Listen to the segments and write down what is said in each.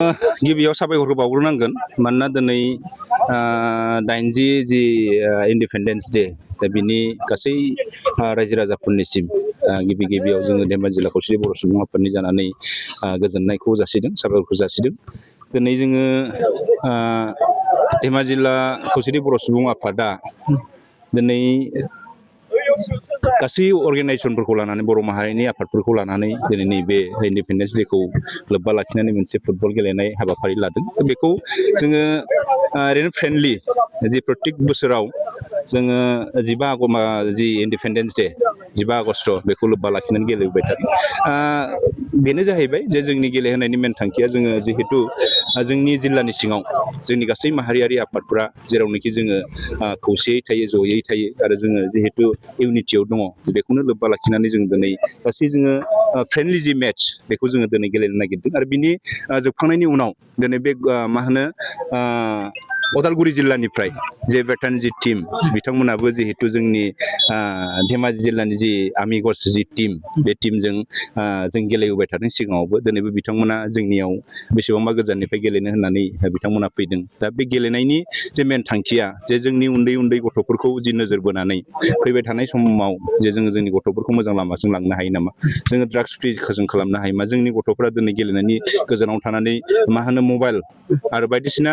गिबियाव साबायखर बावग्रोनांगोन मानोना दिनै 80 जि इन्डिपेन्डेन्स डे दा बिनि गासै रायजो राजाफोरनिसिम गिबियाव जोङो धेमाजि जिल्ला खौसेथि बर' सुबुं आफादनि जानानै गोजोननायखौ जासिदों, साबायखर जासिदों। दिनै जोङो धेमाजि जिल्ला खौसेथि बर' सुबुं आफादा दिनै गासै अर्गानाइजेसनफोरखौ लानानै बर' माहारिनि आफादफोरखौ लानानै दिनै नैबे इन्डिपेन्डेन्स डेखौ लोब्बा लाखिनानै मोनसे फुटबल गेलेनाय हाबाफारि लादों। बेखौ जोङो ओरैनो फ्रेन्डलि जि प्रत्येक बोसोराव जोङो 15 जि इन्डिपेन्डेन्स डे 15 आगस्ट बेखौ लोब्बा लाखिनानै गेलेबोबाय थादों। बेनो जाहैबाय जे जोंनि गेलेहोनायनि मेन थांखिया जोङो जिहेथु जोंनि जिल्लानि सिङाव जोंनि गासै माहारियारि आफादफोरा जेरावनोखि जोङो खौसेयै थायो, जयै थायो आरो जोङो जिहेतु इउनिटियाव दङ, बेखौनो लोब्बा लाखिनानै जों दिनै गासै जोङो फ्रेन्डलि जि मेट्च बेखौ जोङो दिनै गेलेनो नागिरदों। आरो बिनि जोबखांनायनि उनाव दिनै बे उदालगुरि जिल्लानिफ्राय जे भेटारान जि टीम बिथांमोनाबो जिहेतु जोंनि धेमाजि जिल्लानि जि आमिगस जि टीम बे टीमजों जों गेलेबोबाय थादों सिगाङावबो। दिनैबो बिथांमोना जोंनियाव बेसेबांबा गोजाननिफ्राय गेलेनो होननानै बिथांमोना फैदों। दा बे गेलेनायनि जे मेन थांखिया जे जोंनि उन्दै उन्दै गथ'फोरखौ जि नोजोर बोनानै फैबाय थानाय समाव जे जोङो जोंनि गथ'फोरखौ मोजां लामाजों लांनो हायो नामा, जोङो ड्राग्स फ्रिखौ जों खालामनो हायो मा, जोंनि गथ'फोरा दिनै गेलेनायनि गोजानाव थानानै मबाइल आरो बायदिसिना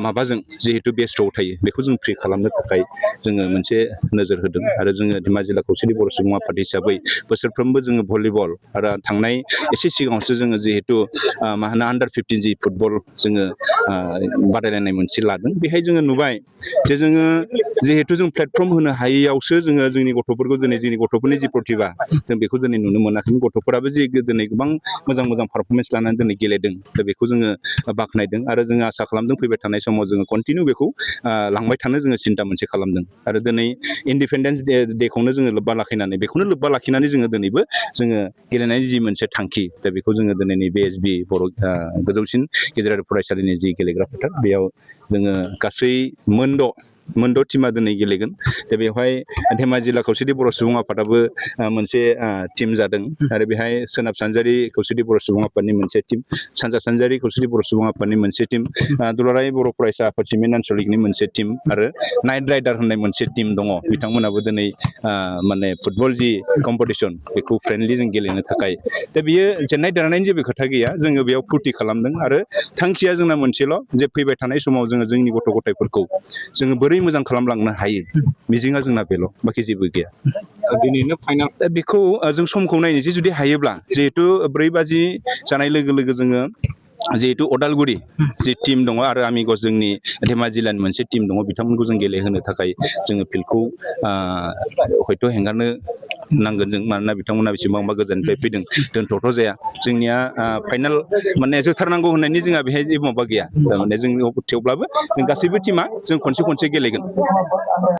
माबाजों जिहेतु बेस्थ'आव थायो, बेखौ जों फ्रि खालामनो थाखाय जोङो मोनसे नोजोर होदों। आरो जोङो धेमाजि जिल्ला खौसेथि बर' सुबुं आफाद हिसाबै बोसोरफ्रोमबो जोङो भलिबल आरो थांनाय एसे सिगाङावसो जोङो जिहेतु आन्डार 15 जि फुटबल जोङो बादायलायनाय मोनसे लादों। बेहाय जोङो नुबाय जे जोङो जिहेतु जों प्लेटफर्म होनो हायैयावसो जोङो जोंनि गथ'फोरखौ दिनै जोंनि गथ'फोरनि जि प्रतिभा जों बेखौ दिनै नुनो मोनाखै। गथ'फोराबो जि दिनै गोबां मोजां पारफरमेन्स लानानै दिनै गेलेदों, दा बेखौ जोङो बाख्नायदों। आरो जोङो आसा खालामदों फैबाय थानाय समाव जोङो कन्टिनिउ बेखौ लांबाय थानो जोङो सिन्था मोनसे खालामदों। आरो दिनै इन्डिपेन्डेन्स डेखौनो जोङो लोब्बा लाखिनानै बेखौनो लोब्बा लाखिनानै जोङो दिनैबो जोङो गेलेनायनि जि मोनसे थांखि, दा बेखौ जोङो दिनै नैबे एसबि बर' गोजौसिन गेजेरारि फरायसालिनि जि गेलेग्रा फोथार, बेयाव जोङो गासै मोनद' टिमा दिनै गेलेगोन। दा बेवहाय धेमाजि जिल्ला खौसेथि बर' सुबुं आफादाबो मोनसे टिम जादों। आरो बेहाय सोनाब सानजारि खौसेथि बर' सुबुं आफादनि मोनसे टिम, सानजा सानजारि खौसेथि बर' सुबुं आफादनि मोनसे टिम, दुलाराय बर' फरायसा आफाद सिमेन्ट आन्चलिकनि मोनसे टिम आरो नाइट राइडार होननाय मोनसे टिम दङ। बिथांमोनाबो दिनै फुटबल जि कम्पिटिसन बेखौ फ्रेन्डलि जों गेलेनो थाखाय, दा बियो जेननाय देरनायनि जेबो खोथा गैया, जोङो बेयाव फुरथि खालामदों। आरो थांखिया जोंना मोनसेल' जे फैबाय थानाय समाव जोङो जोंनि गथ' गथायफोरखौ जोङो बोरै मोजां खालामलांनो हायो, मिजिंआ जोंना बेल', बाखि जेबो गैया। दिनैनो फाइनाल, दा बेखौ जों समखौ नायनोसै। जुदि हायोब्ला जिहेतु 4 बाजि जानाय लोगो लोगो जोङो जिहेतु उदालगुरि जि टिम दङ आरो आमिगस जोंनि धेमाजि जिल्लानि मोनसे टिम दङ, बिथांमोनखौ जों गेलेहोनो थाखाय जोङो फिल्डखौ हयथ' हेंगारनो नांगोन जों, मानोना बिथांमोना बेसेबांबा गोजाननिफ्राय फैदों। दोनथ'थ' जाया, जोंनिया फाइनाल जोथारनांगौ होननायनि जोंहा बेहाय जेबो माबा गैया। थारमाने जों थेवब्लाबो जों गासैबो टिमा जों खनसे गेलेगोन।